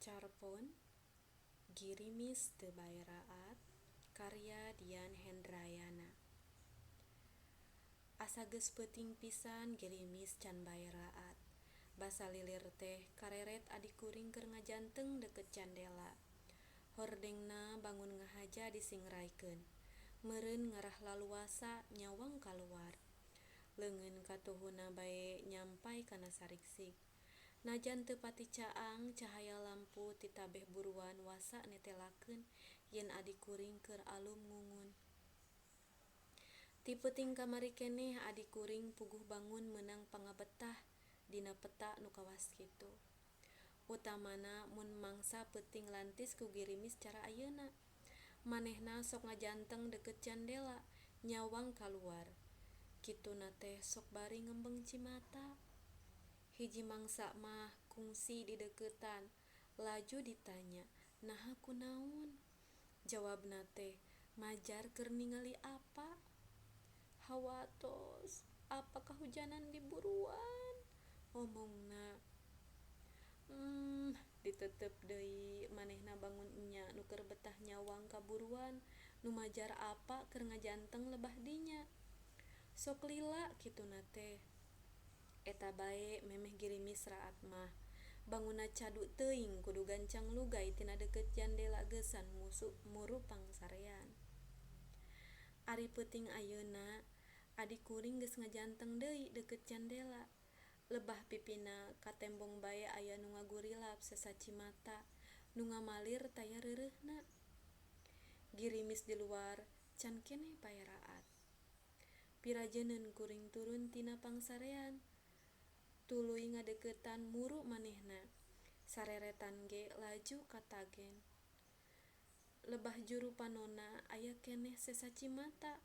Carpon Girimis Teu Bae Raat karya Dian Hendrayana. Asa geus peuting pisan girimis can bae raat. Basa lilir teh kareret adi kuring keur ngajanteng deukeut jandela. Hordengna bangun ngahaja disingraykeun. Meureun ngarah laluasa nyawang kaluar. Leungeun katuhuna bae nyampay kana sarigsig. Najan teu pati caang cahaya lampu ti tabeh buruan wasa netelakeun yen adi kuring keur alum ngungun. Ti peuting kamari keneh adi kuring puguh bangun meunang pangabetah dina peta nu kawas kitu. Utamana mun mangsa peuting lantis ku girimis cara ayeuna. Manehna sok ngajanteng deukeut jandela nyawang kaluar. Kituna teh sok bari ngembeng cimata. Hiji mangsa mah kungsi dideuketan laju ditanya naha kunaon. Jawabna teh majar keur ningali apa. Hawatos apa kahujanan di buruan omongna. Diteuteup deui manehna bangun enya nu keur betah nyawang ka buruan nu majar apa keur ngajanteng lebah dinya. Sok lila kituna teh. Eta bae memeh girimis raat mah. Bangunna cadu teuing kudu gancang lugay tina deukeut jandela geusan muru pangsarean. Ari peuting ayeuna adi kuring geus ngajanteng deui deukeut jandela. Lebah pipina katembong bae aya nu ngagurilap sesa cimata nu ngamalir taya reureuhna. Girimis di luar can keneh bae raat. Pirajeuneun kuring turun tina pangsarean. Tuluy ngadeuketan muru manehna. Sareretan ge laju katagen. Lebah juru panonna aya keneh sesa cimata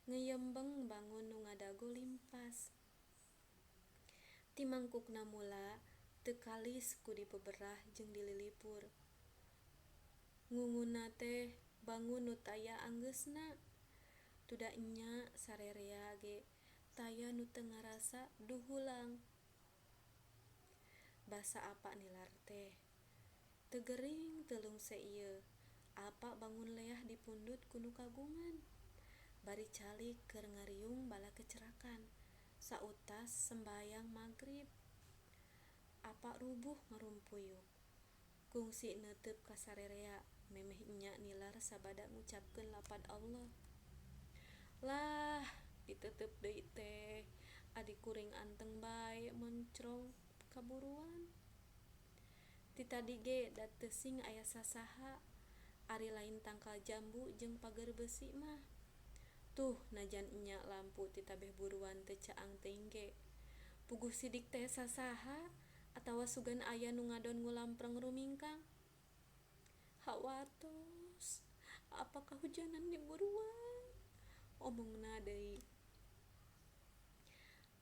ngeyembeng bangun nu ngadago limpas. Ti mangkukna mula teu kalis ku dibeberah jeung dililipur. Ngungunna teh bangun nu taya anggeusna. Tuda enya sarerea ge taya nu teu ngarasa duhulang. Basa apa nilar teh. Teu gering teu lungse ieu. Apa bangun leah dipundut ku nu kagungan. Bari calik keur ngariung bala kecerakan. Sautas sembayang magrib. Apa rubuh ngarumpuyuk. Kungsi neuteup ka sarerea memeh enya nilar sabada ngucapkeun lapad Allah. Lah diteuteup deui teh adi kuring anteng bae moncrong ka buruan. Ti tadi ge da teu sing aya sasaha ari lain tangkal jambu jeung pager beusi mah. Tuh najan enya lampu ti tabeh buruan teu caang teuing ge. Puguh sidik teh sasaha atawa sugan aya nu ngadon ngulampreng rumingkang. Hawatos apa kahujanan di buruan omongna deui.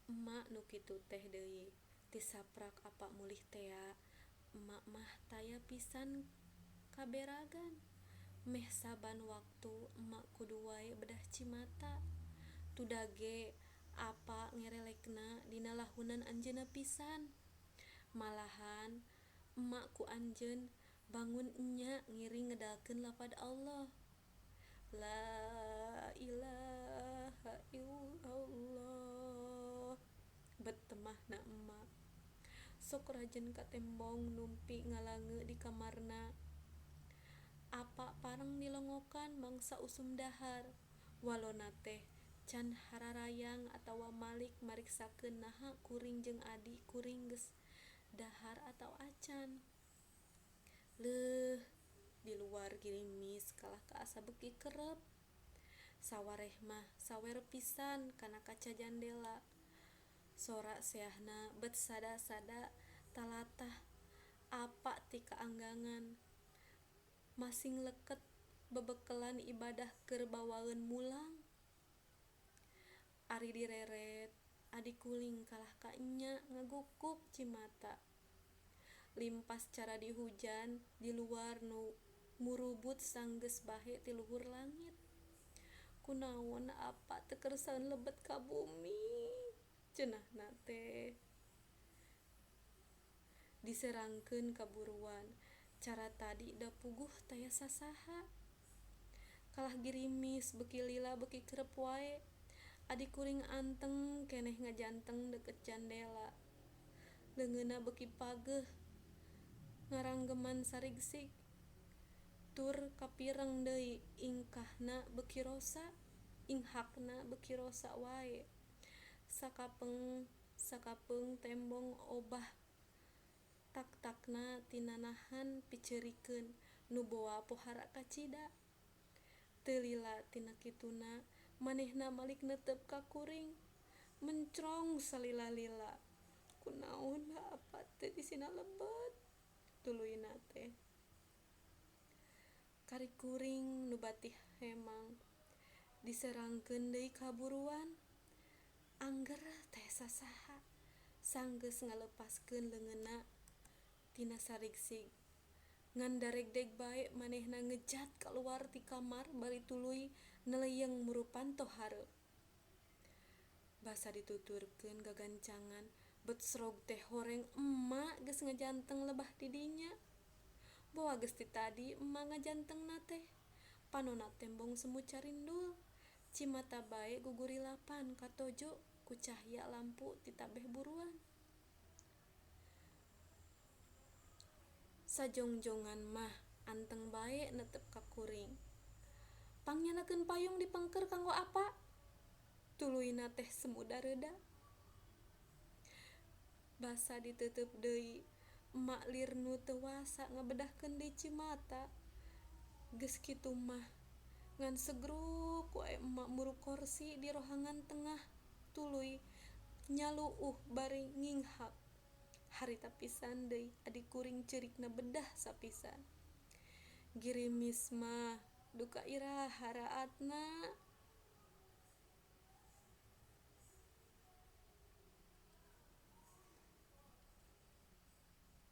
Emak nu kitu teh deui ti saprak apa mulih tea emak mah taya pisan kaberagan. Meh saban waktu emak kudu wae bedah cimata. Tuda ge apa ngerelekna dina lahunan anjeunna pisan. Malahan emak ku anjeun bangun enya ngiring ngedalkeun lapad Allah. La ilaha illallah betemahna emak. Sok rajin katembong numpi ngalange di kamarna. Apa pareng dilongokan mangsa usum dahar. Walona teh can hararayang atawa malik mariksakeun naha kuring jeung adi kuring geus dahar atawa acan. Leuh di luar girimis kalah ka asa beuki kerep. Sawareh mah sawer pisan kana kaca jandela. Sora seahna bet sada-sada talatah apa ti kaanggangan. Masing leket bebekelan ibadah keur bawaeun mulang. Ari direret adi kuring kalah ka enya ngagukuk cimata. Limpas cara dihujan di luar nu murubut sanggeus bahe ti luhur langit. Kunaon apa teu kersaeun lebet ka bumi cenahna teh. Diserangkeun ka buruan. Cara tadi da puguh taya sasaha. Kalah girimis beuki lila beuki kerep wae. Adi kuring anteng keneh ngajanteng deukeut jandela. Leungeunna beuki pageuh ngaranggeman sarigsig. Tur kapireng deui ingkahna beuki rosa, inghakna beuki rosa wae. Sakapeung tembong obah tak-takna tina nahan piceurikeun nu boa pohara kacida. Teu lila tina kituna manehna malik neuteup ka kuring. Mencrong salila-lila. Kunaon Apa teu disina lebet tuluyna teh. Kari kuring nu batih hemang diserangkeun deui ka buruan. Angger teh sasaha sanggeus ngalepaskeun leungeunna tina sarigsig. Ngan daregdeg bae manehna ngejat kaluar ti kamar bari tuluy neleyeng murupan hareup. Basa dituturkeun gagancangan bet srog teh horeng ema geus ngajanteng lebah di dinya. Boa geus ti tadi ema ngajantengna teh. Panona tembong semu carindul. Cimata bae gugurilapan katojo ku cahya lampu ti tabeh buruan. Sajongjongan mah anteng bae netep ka kuring. Pangnyandakkeun payung di pengker kanggo apa? Tuluyna teh semu dareuda. Basa diteuteub deui, emak lir nu teu wasa ngabedahkeun deui cimata. Geus kitu mah ngan segruk wae emak muru korsi di rohangan tengah tuluy nyaluuh bari nginghak. Harita pisan deui adi kuring ceurikna bedah sapisan. Girimis mah duka iraha raatna.